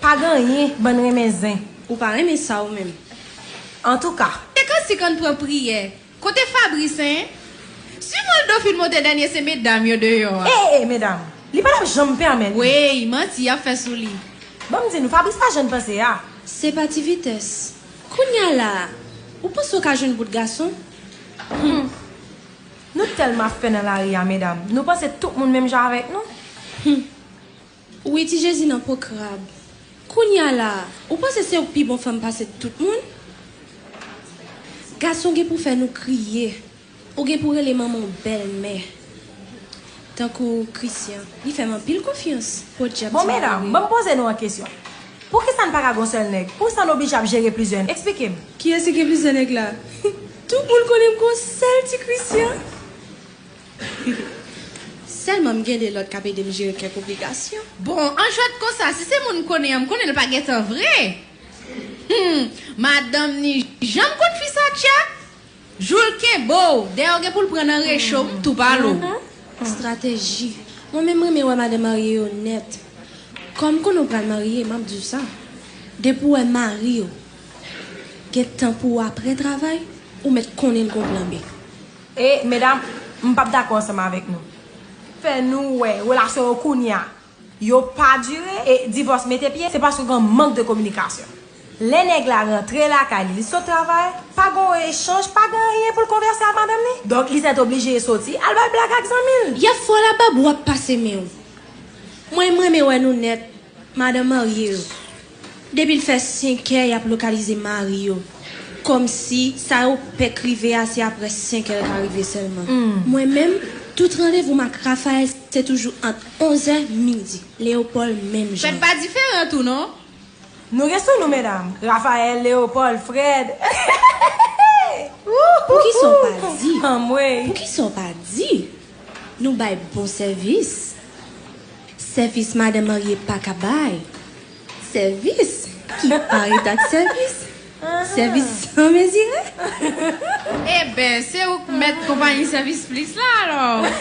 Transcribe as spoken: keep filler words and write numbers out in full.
Pa gen anyen, bann renmen zen. Ou pa renmen sa ou menm. Antouka. E kansi konn pran priyè. Kote Fabrice, hein? Si Moldo fin monte dènye se medam yo deyò a. E, e, e, medam. Li pa t ap janm pèmèt. Wey, manti y ap fè sou li. Ban m di nou, Fabrice pa jèn panse a. Se pa ti vitès. Kounya la, ou panse w ka jwenn bout gason? Nou tèlman ap fè nan lari a, medam. Nou panse tout moun menm jan avèk nou? Wi, ti Jezi nan po krab. Kounya la, ou panse se ou k pi bon fanm pase tout moun? Gason gen pou fè nou kriye. Ou gen pou rele manman w bèlmè. Tankou Christian, li fè m anpil konfyans. Podyab ti mari. Bon, medam, ban m poze nou an kesyon. Poukisa n pa ka gon sèl nèg? Poukisa n oblije ap jere plizyè nèg? Eksplike m. Kiyès ki gen plizyè nèg la? Tout moun konnen m gon sèl ti Christian. Sèlman m gen de lòt k ap ede m jere kèk obligasyon. Bon, an jwèt konsa, si se moun m konnen an, m konnen l pa gentan vre. Hum, madanm ni janm konn fi sa tchè? Jou l kenbe w, dèyè w gen pou l pran nan recho, m tou pale w. Estrateji. Mwen menm m renmen wè madanm marye yo nèt. Kòm m konnen w pral marye, m ap di w sa. Depi w wè mari w gen tan pou w aprè travay, ou mèt konnen l gon plan B. E, medam, m p ap dakò ansanm avèk nou. Fè nou wè relasyon yo kounye a. Yo pa dire, e divòs mete pye, se paske gen mank de kominikasyon. Lè nèg la rantre lakay li, li sot travay, pa gen yon echanj, pa gen anyen pou l konvèse ak madanm li. Donk, li sètoblije soti al bay blag ak zanmi l. Y ap fè w labab, w ap pase men w. Mwen, m renmen wè nou nèt, madanm marye yo. Depi l fè senkè, y ap lokalize mari yo. Kòmsi sa yo pè k rive a, se aprè senkè l ka rive sèlman. Mwen menm, tout randevou m ak Raphaël se toujou ant onzè, midi. Léopold menm jan. Fred pa diferan tou non. Nou gen sou nou medam. Raphaël, Léopold, Fred. Poukisa w pa di? Anmwey. Poukisa w pa di? Nou bay bon sèvis. Sèvis madan marye pa ka bay. Sèvis ki pa ret ak sèvis. Sèvis san mezire. Eben, se ou k mèt konpayi sèvis plis la alò.